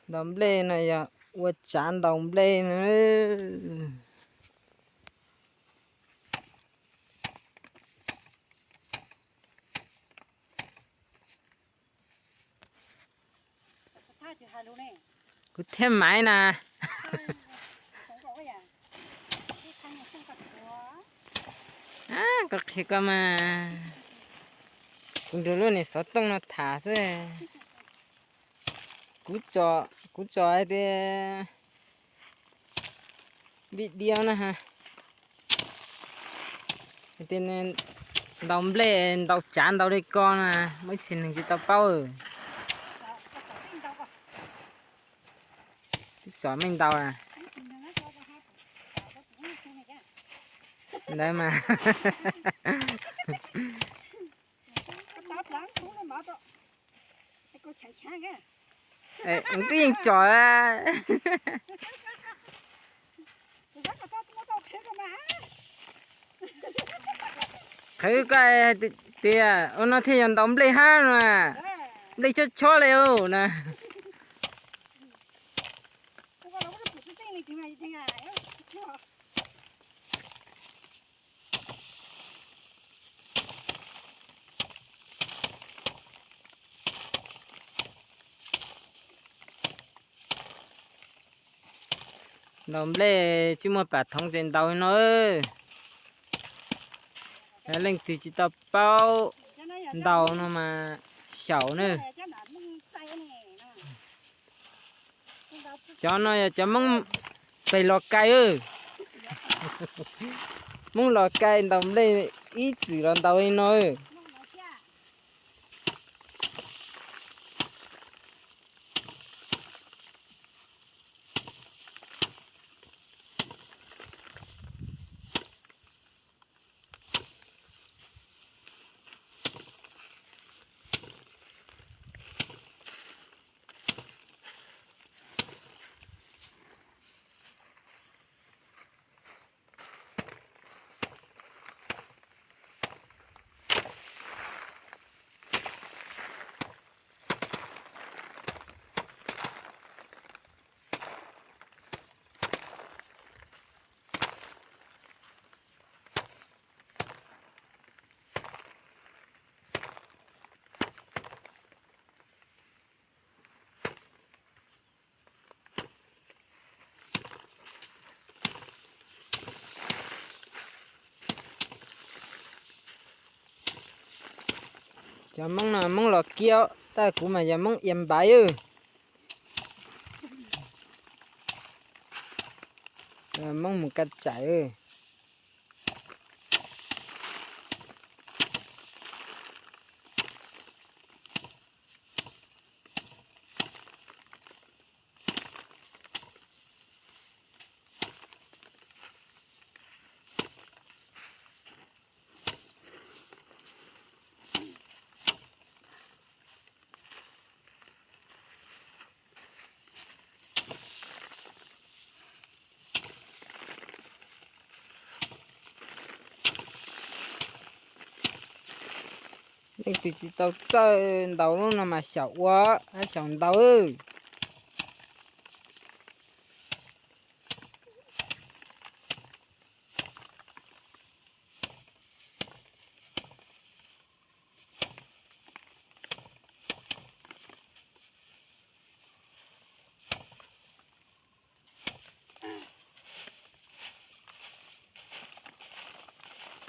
Ntaus nplej no yog ua tsav ntaus nplej no. Kuv thiaj maiv na. Koj qhia koj mas, kuv nrug lub niag xov tooj no tham xwb. Kuv, kuv tsom hais tias video na, hais tias ntaus nplej ntaus tsav ntaus li ko na, muaj ib txhia neeg tsis tau paub. Twb tsom meej ntaus. Ntawd mas. Twb yeej tsom. Qhwv koj hais tias ua no thiaj yog ntaus nplej hab no. Nplej chob chob li na. Ntaus nplej tsis muaj pam thoov ces ntaus no. Leej twg tsis tau paub ntaus no mas xyaum na. Cov no yog cov Hmoob pem Los Kais. Hmoob Los Kais ntaus nplej ib txwm los ntaus li no. Cov Hmoob no Hmoob Los Kiab, tab kuv mas yog Hmoob Ia Npaiv. Hmoob Mus Ka Tsais. Leej twg tsis tau txawj ntaus lub no mas xyaum ua, xyaum ntaus.